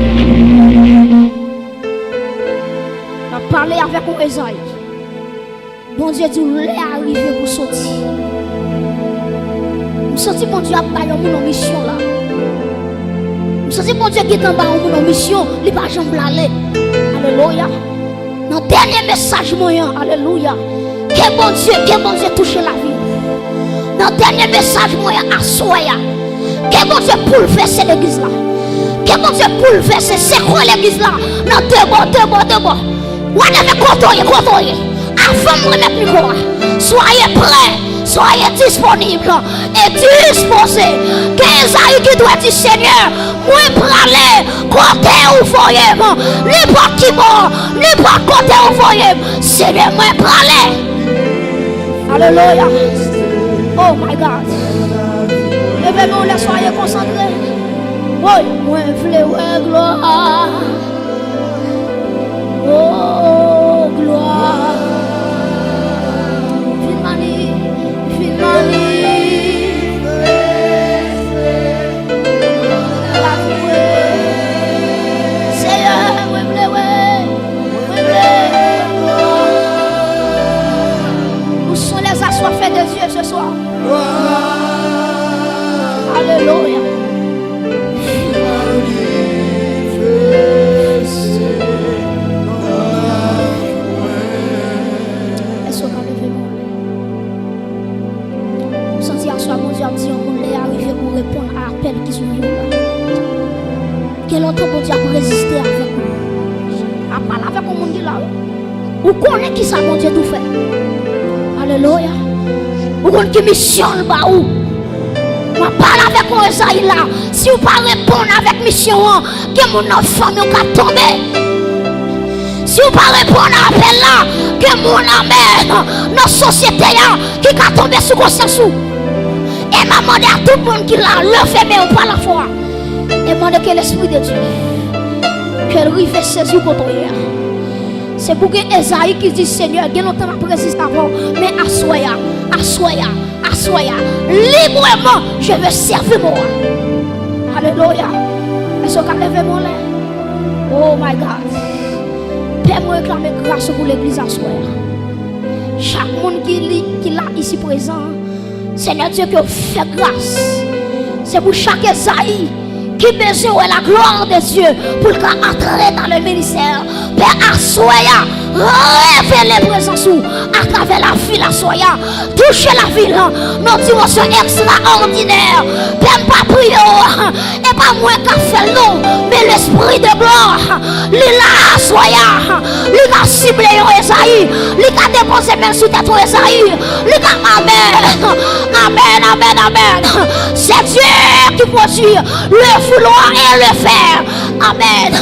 M ap pale avèk yon Ezayi. Bondye di w lè a rive pou soti. M santi Bondye ap bay yon moun yon misyon la. M santi Bondye gentan bay yon moun yon misyon, li pa janm vle ale. Alelouya. Nan dènye mesaj mwen an, alelouya. Ke Bondye, ke Bondye touche lavi w. Nan dènye mesaj mwen an aswè a, ke Bondye boulvèse legliz la. Ke Bondye boulvèse, sekwe legliz la. Nan de bò, de bò, de bò. Whatever, kote w ye, kote w ye. Avan m remèt mikwo a, soyez prêts, soyez disponibles et disposés. Gen Ezayi ki dwe di, Senyè, mwen prale kote ou voye m. Nenpòt ki bò, nenpòt kote ou voye m, Senyè, mwen prale. Alelouya. Oh my God. Leve men w, soyez concentrés. Woy, mwen vle wè glwa. Oh, glwa. Vin mani, vin mani. Seyè, mwen vle wè, mwen vle. Où sont les assoiffés de Dieu ce soir? Alelouya. Èske w ka leve men w? M santi aswè a Bondye ap di yon moun lè a rive pou reponn a apèl ki sou vi w la. Gen lontan Bondye ap reziste avèk ou. M ap pale avèk yon moun ki la wi. Ou konnen kisa Bondye dwe fè. Alelouya. Ou konn ki misyon l ba ou. M ap pale avèk yon Ezayi la. Si w pa reponn avèk misyon an, gen moun nan fanmi w k ap tonbe. Si w pa reponn a apèl la, gen moun, amèn, nan sosyete a ki ka tonbe sou konsyans ou. E m ap mande a tout moun ki la, leve men w pa lafwa. E mande ke Lespri de Dye, ke l rive sezi w kote w ye a. Se pou gen Ezayi ki di, Senyè, gen lontan m ap reziste avè w, men aswè a, aswè a, aswè a, libreman, je veux servir mon roi. Alelouya. Èske w ka leve men w anlè? Oh my God. Pè, mwen reklame gras ou pou legliz aswè a. Chak moun ki li, ki la isi prezan, Senyè Dye, ke w fè gras. Se pou chak Ezayi ki bezwen wè la gloire de Dieu pou l ka antre dans le ministère. Pè, aswè a, revele prezans ou atravè lavi l aswè a. Touche lavi l nan dimansyon ekstraòdinè. Pè, m pa priye w E pa mwen k ap fè l non, men Lespri de glwa, li la aswè a, li ka sible yon Ezayi, li ka depoze men l sou tèt yon Ezayi, li ka, amèn, amèn, amèn, amèn. C'est Dieu qui produit le vouloir et le faire. Amèn.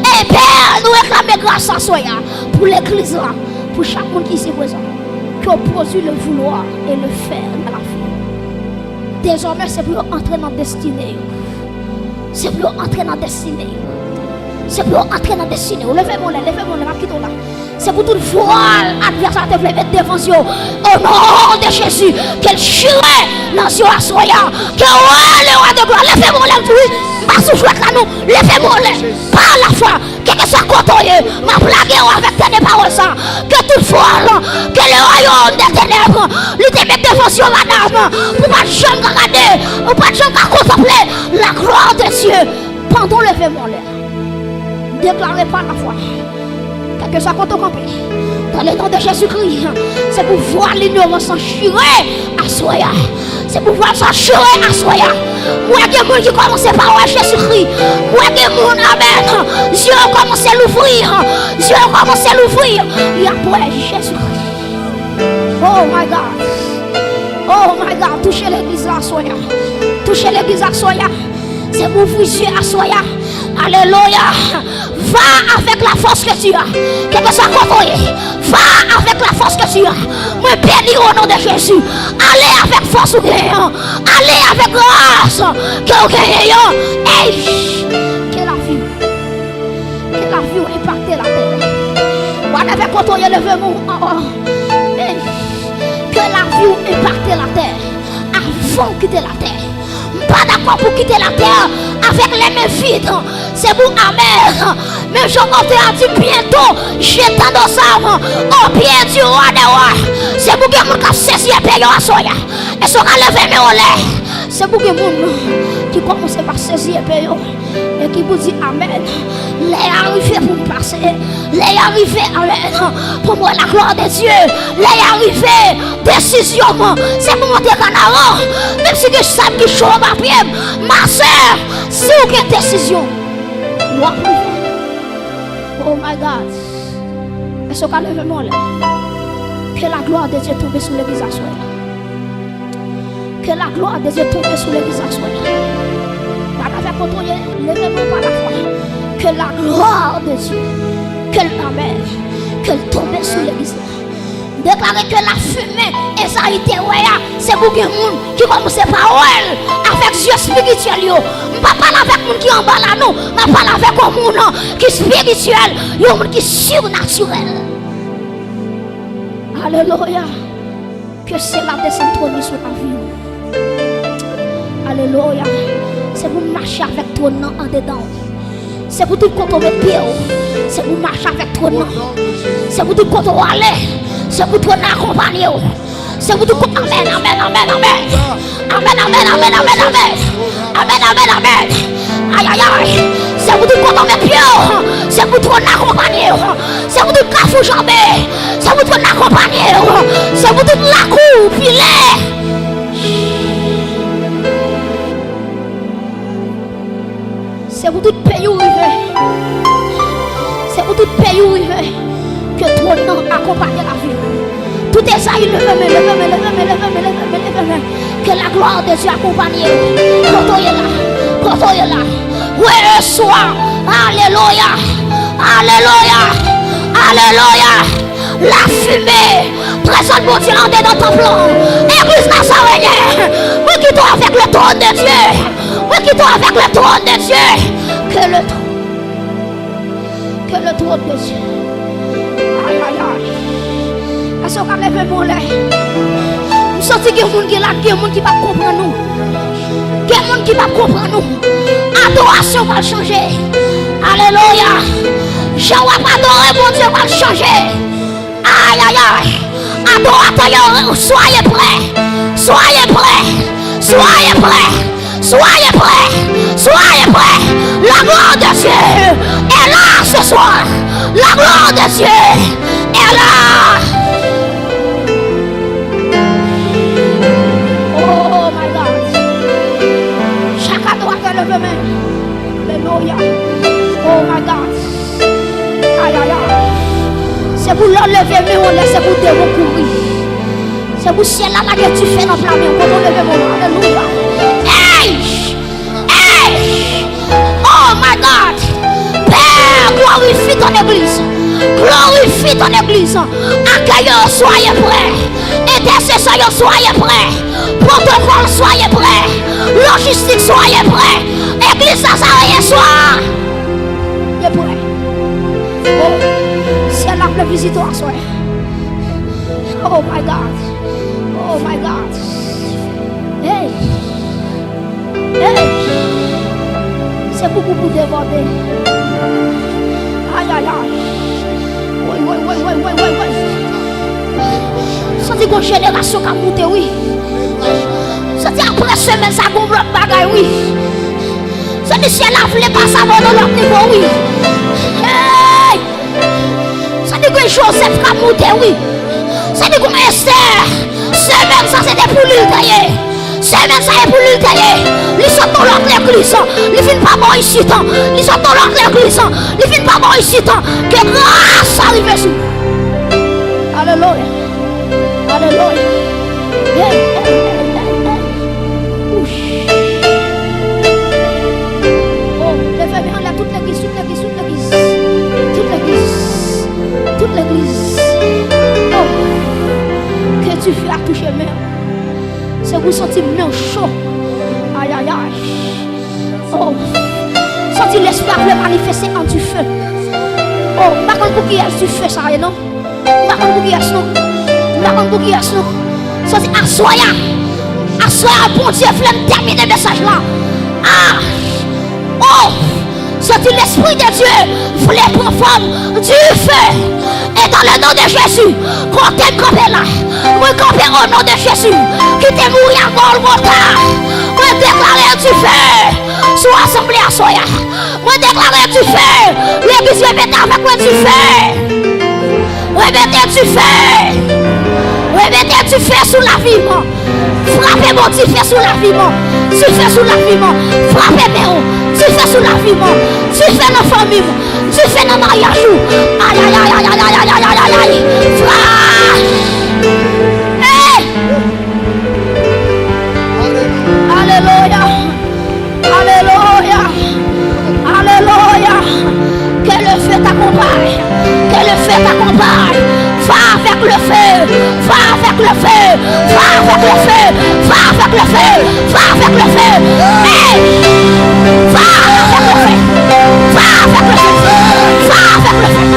E Pè, nou reklame gras aswè a pou legliz la, pou chak moun ki isi prezan, ke w pwodui le vouloir et le faire nan lavi yo. Dezòmè, se pou yo antre nan destine yo. Se pou yo antre nan destine yo. Se pou yo antre nan destine yo. Leve men w lè, leve men w lè, m ap kite w la. Se pou tout vwal advès la te vle met devan zye w. O non de Jezi, ke l chire nan zye w aswè a. Ke w wè le roi de gloire. Leve men w lè, m di wi. M pa sou jwèt la non. Leve men w lè. Pa lafwa. Kèlkeswa kote w ye, m ap lage w avèk dènye pawòl sa. Ke tout vwal, ke le royaume des ténèbres, li te met devan zye w madanm, pou w pa t janm ka gade, ou pa t janm ka kontanple la gloire de Dieu. Pandan w leve men w lè, deklare pa lafwa. Kèlkeswa kote w kanpe, dans le nom de Jésus-Christ, se pou vwal inyorans lan chire aswè a. Se pou vwal sa chire aswè a. M wè gen moun ki kòmanse pa wè Jezikri. M wè gen moun, amèn, zye yo kòmanse louvri. Zye yo kòmanse louvri. Y ap wè Jezikri. Oh my God. Oh my God. Touche legliz la aswè a. Touche legliz la aswè a. Se pou ouvri zye aswè a. Alelouya. Va avec la force que tu as. Kèlkeswa kote w ye, va avec la force que tu as. Mwen beni w o non de Jezi. Ale avèk fòs ou genyen an. Ale avèk gras ke w genyen an. Ey! Ke lavi w, ke lavi w enpakte latè. Whatever kote w ye, leve men w anwo. Ey! Ke lavi w enpakte latè avan w kite latè. M pa dakò pou kite latè avèk les mains vides. Se pou amèn. Men jan otè a di, bientôt j'étends nos armes aux pieds du roi des rois. Se pou gen moun k ap sezi epe yo aswè a. Èske w ka leve men w anlè? Se pou gen moun ki kòmanse pa sezi epe yo. E ki pou di, amèn. Lè a rive pou m pase. Lè a rive, amèn, pou m wè la gloire de Dieu. Lè a rive, desizyon m, se pou m antre Kanaran. Menm si gen sab ki cho anba pye m, ma sè, si w gen desizyon, w ap rive. Oh my God. Èske w ka leve men w anlè? Que la gloire de Dieu tonbe sou legliz aswè a. Que la gloire de Dieu tonbe sou legliz aswè a. Whatever kote w ye, leve men w pa lafwa. Que la gloire de Dieu, que l, amèn, ke l tonbe sou legliz la. M deklare ke lafimen Ezayi te wè a, se pou gen moun ki kòmanse pa wè l avèk zye espirityèl yo. M pa pale avèk moun ki anba la non, m ap pale avèk yon moun ki espirityèl, yon moun ki sirnatirèl. Alelouya. Ke syèl la desann twòn li sou lavi w. Alelouya. Se pou mache avèk twòn nan andedan w. Se pou tout kote w met pye w, se pou mache avèk twòn nan. Se pou tout kote w ale, se pou twòn nan akonpanye w. Se pou tout kote, amèn, amèn, amèn, amèn. Amèn, amèn, amèn, amèn, amèn. Amèn, amèn, amèn. Ayayay. Se pou tout kote w met pye w, se pou twòn nan akonpanye w. Se pou tout kafou janbe, se pou twòn nan akonpanye w. Se pou tout lakou pile. Se pou tout peyi w rive. Se pou tout peyi w rive. Ke twòn nan akonpanye lavi w. Tout Ezayi, leve men, leve men, leve men, leve men, leve men, leve men. Que la gloire de Dieu akonpanye w. Kote w ye la. Kote w ye la. Resevwa. Alelouya. Alelouya. Alelouya. Lafimen prezans Bondye andedan tanp lan. Egliz Nazarenyen, mwen kite w avèk le trône de Dieu. Mwen kite w avèk le trône de Dieu. Que le trône, que le trône de Dieu, Ayayay. Èske w ka leve men w anlè? M santi gen moun ki la, gen moun ki p ap konprann nou. Gen moun ki p ap konprann nou. Adorasyon pral chanje. Alelouya. Jan w ap adore Bondye pral chanje. Ayayay. Adoratè yo, soyez prêts. Soyez prêts. Soyez prêts. Soyez prêts. Soyez prêts. La gloire de Dieu est là ce soir. La gloire de Dieu est là. Oh my God. Chak adoratè leve men. Alelouya. Oh my God. Ayayay. Se pou lè w leve men w anlè, se pou demon kouri. Se pou syèl la lage dife nan pla men w. Kote w leve men w la. Alelouya. Hey! Hey! Oh my God! Père, glorifie ton église. Glorifie ton église. Akèyè yo, soyez prêts. Entèsesè yo, soyez prêts. Pwotokòl, soyez prêts. Lojistik, soyez prêts. Egliz Nazaryen, soyez prêts. Oh, syèl la vle vizite w aswè. Oh my God. Oh my God. Hey. Hey. Se pou pou pou debòde. Ayayay. Woy, woy, woy. Santi gon jenerasyon k ap moute, wi. Santi apre semèn sa, gon lòt bagay, wi. Santi syèl la vle pase avè w nan lòt nivo, wi. Hey! Sa di gen Joseph k ap moute, wi. Sa di gen Esther. Semèn sa se te pou li l te ye. Semèn sa e pou li l te ye. Li sot nan lòt legliz. Li vin pa bò isit. Li sot nan lòt legliz. Li vin pa bò isit. Ke gras sa rive sou. Alelouya. Alelouya. Hey, hey, hey, hey, hey. Ouch. Oh, leve men anlè tout legliz, tout legliz, tout legliz. Tout legliz. Tout legliz. Oh. Ke dife a touche men w. Se pou w santi men w cho. Ayayay. Oh. Santi lespri a vle manifeste an dife. Oh, m pa konn pou kiyès dife sa ye non. M pa konn pou kiyès non. M pa konn pou kiyès non. Santi aswè a. Aswè a Bondye vle m tèmine mesaj la. Ah. Oh. Santi Lespri de Dye vle pran fòm dife. E dans le nom de Jésus, kote m kanpe la, mwen kanpe o non de Jezi, ki te mouri a Gòlgota. Mwen deklare dife sou asanble aswè a. Mwen deklare dife. Legliz repete avèk mwen dife. Remete dife. Remete dife sou lavi m. Frape bon dife sou lavi m. Dife sou lavi m. Frape men w. Dife sou lavi m. Dife nan fanmi m. Dife nan maryaj ou. Ayayay. Frape. Hey! Alelouya. Alelouya. Alelouya. Que le feu t'accompagne. Que le feu t'accompagne. Va avec le feu. Va avec le feu. Va avec le feu. Va avec le feu. Va avec le feu. Hey! Va avec le feu. Va avec le feu. Va avec le feu.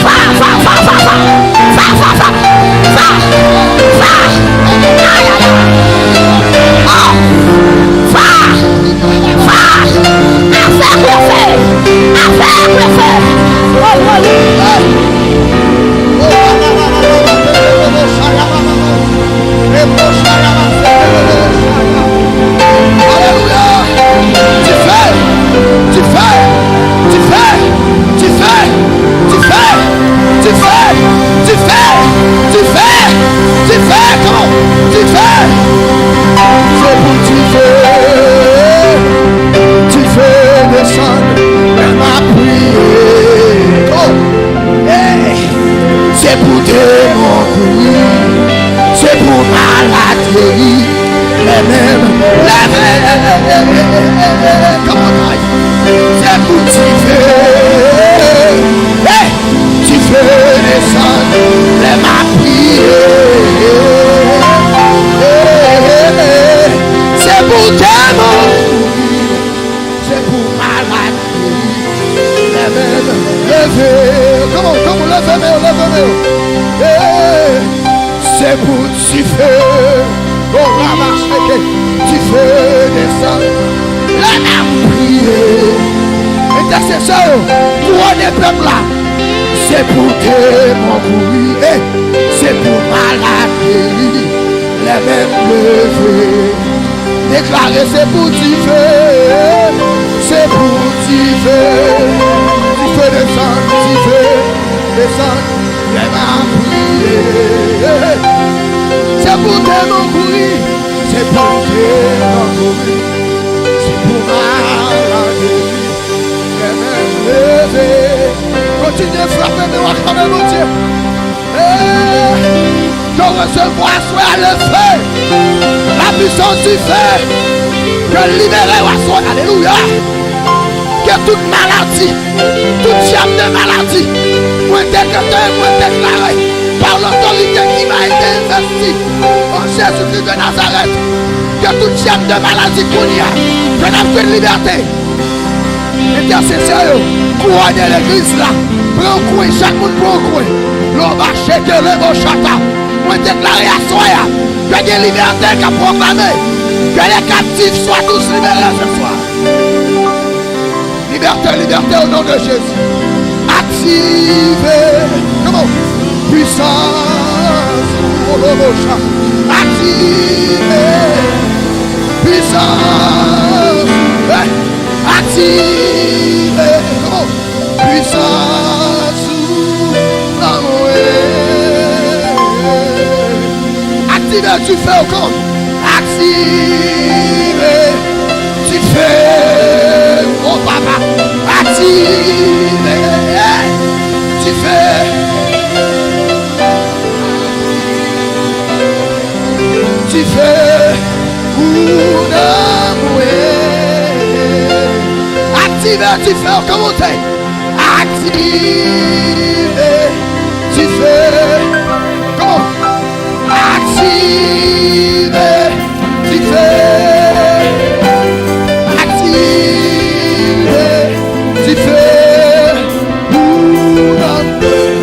Va, va, va, va, va. Va, va, va. Va. Va. Ay, ay, ay. Oh. Va. Va. Avèk le feu. Avèk le feu. Oh, oh, oh. Alelouya. Dife! Dife! Dife! Come on! Dife! Se pou dife! Dife desann, lè m ap priye. Oh! Hey! Se pou demon kouri, se pou malad geri. Lève, lève, lève, lève, lève, lève. Come on, guys. Se pou dife. Hey! Dife desann, lè m ap priye. Hey! Se pou dife, o Rabacheke, dife desann. Lè n ap priye, entèsesè yo, kouwone pèp la. Se pou demon kouri, e se pou malad geri, lè menm leve. Deklare se pou dife, se pou dife, dife desann, dife desann, lè m ap priye. Se pou demon kouri, se pou demon kouri, se pou malad geri, lè menm leve. Kontinye frape men w, aklame Bondye. Hey! Ke w resevwa aswè a le feu, la puissance du feu, ke l libere w aswè. Alelouya! Ke tout maladi, tout djab de maladi, mwen dekrete, mwen deklare, pa lotorite ki mwen te envesti, o Jezikri de Nazarèt, ke tout djab de maladi kounye a, ke n ap jwenn libète. Entèsesè yo, kouwone legliz la. Pran yon kwen, chak moun pran yon kwen. Loba cheke lebo chata. Mwen deklare aswè a, ke gen libète k ap pwoklame. Ke les captifs soient tous libérés ce soir. Libète, libète au nom de Jésus. Aktive. Come on. Puissance. Aktive. Puissance. Hey. Aktive. Come on. Puissance ou nan mwen. Aktive dife w, come on. Aktive dife w, o papa. Aktive dife. Dife ou nan mwen. Aktive dife w, kòman w te? Aktive dife. Kòman? Aktive dife. Aktive dife. Ou nan mwen.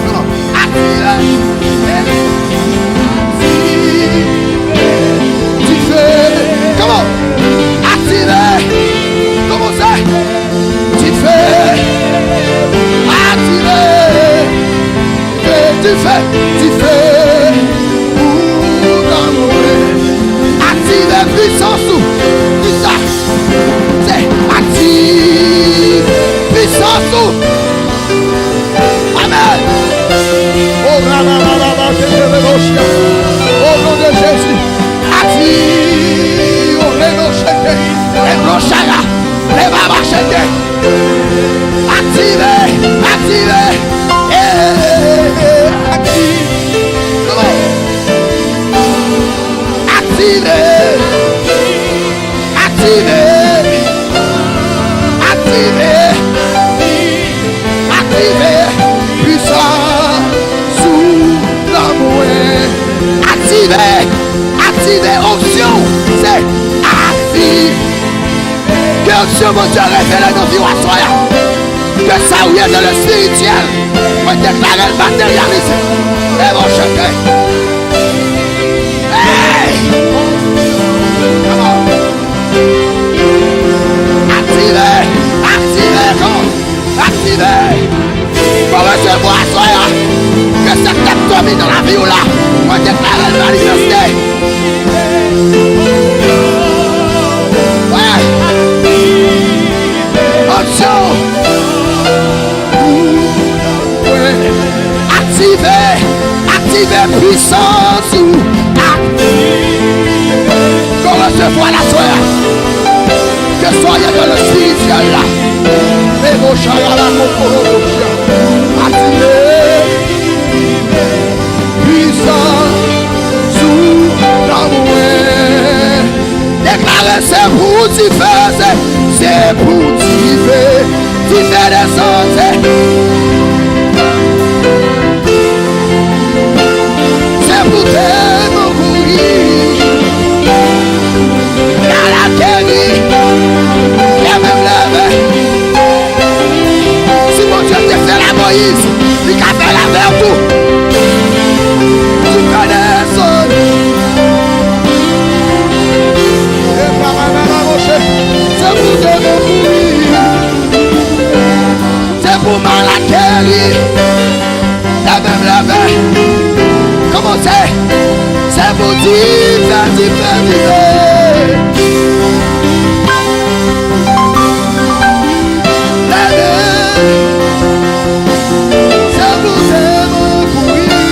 Kòman? Aktive. Dife. Kòman? Aktive. Kòman sa? Dife. Aktive. Dife, dife, dife. Ou nan mwen. Aktive pisans ou. Di sa. Se aktive pisans ou. Amèn. O rabababa, o non de Jezi. Aktive, o renochete, reblochara, rebabachete. Aktive, aktive. Eh, aktive. Come on. Aktive. Aktive. Aktive. Aktive. Pwisans ou nan mwen. Aktive. Aktive onksyon. Se aktive. Ke onksyon Bondye revele nan vi w aswè a. Ke sa ou ye nan lespirityèl, mwen deklare l materyalize. E bon chante. Hey! Come on. Aktive! Aktive! Come on. Aktive! Bon, mesye, bon, aswè a, ke sa k t ap dòmi nan lavi w la, mwen deklare l manifeste. Wi. Onksyon. Aktive, aktive pwisans ou. Aktive. Ke w resevwa l aswè a. Ke sa w ye nan lespirityèl la. Ebo chayala kokoro kochya. Aktive. Pwisans ou nan mwen. Deklare se pou dife, se, se pou dife. Dife desann, se, se pou demon kouri. Malad geri, lè menm leve. Si Bondye te fè l a Moyiz, li ka fè l avè w tou. Dife, dife, dife. Leve. Se pou, se pou, pou li.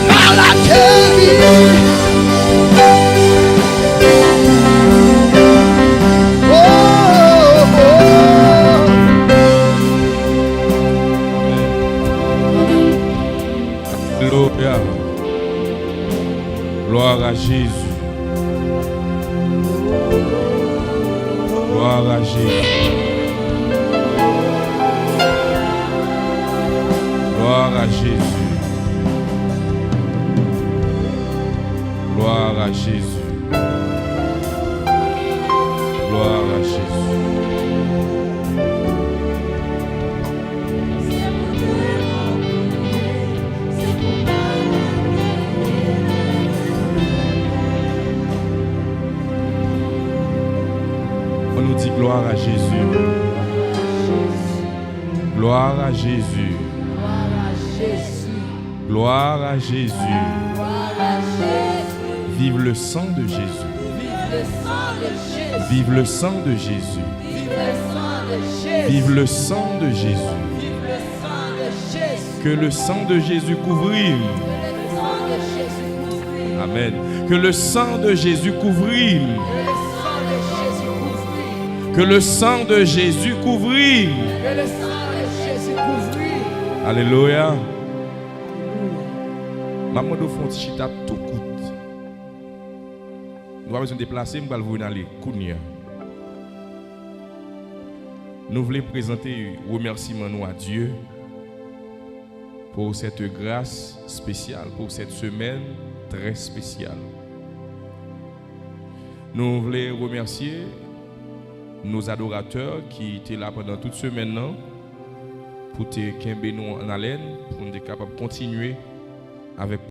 Malake li. Oh, oh, oh. Alelouya. Gloire à Jésus. Gloire à Jésus. Gloire à Jésus. Gloire à Jésus. Gloire à Jésus. Ann nou di gloire à Jésus. Gloire à Jésus. Gloire à Jésus. Gloire à Jésus. Gloire à Jésus. Vive le sang de Jésus. Vive le sang de Jésus. Vive le sang de Jésus. Vive le sang de Jésus. Vive le sang de Jésus. Vive le sang de Jésus. Que le sang de Jésus couvrir. Que le sang de Jésus couvrir. Amen. Que le sang de Jésus couvrir. Que le sang de Jésus couvrir. Que le sang de Jésus couvrir. Que le sang de Jésus couvrir. Alelouya. Alelouya. M ap mande w fè yon ti chita tou kout. Nou pa bezwen deplase, m pral voye n ale kounye a. Nou vle prezante remèsiman nou a Dye pour cette grâce spéciale, pour cette semaine très spéciale. Nou vle remèsye nos adorateurs ki te la pandan tout semèn nan pou te kenbe nou an alèn, pou nou te kapab kontinye avèk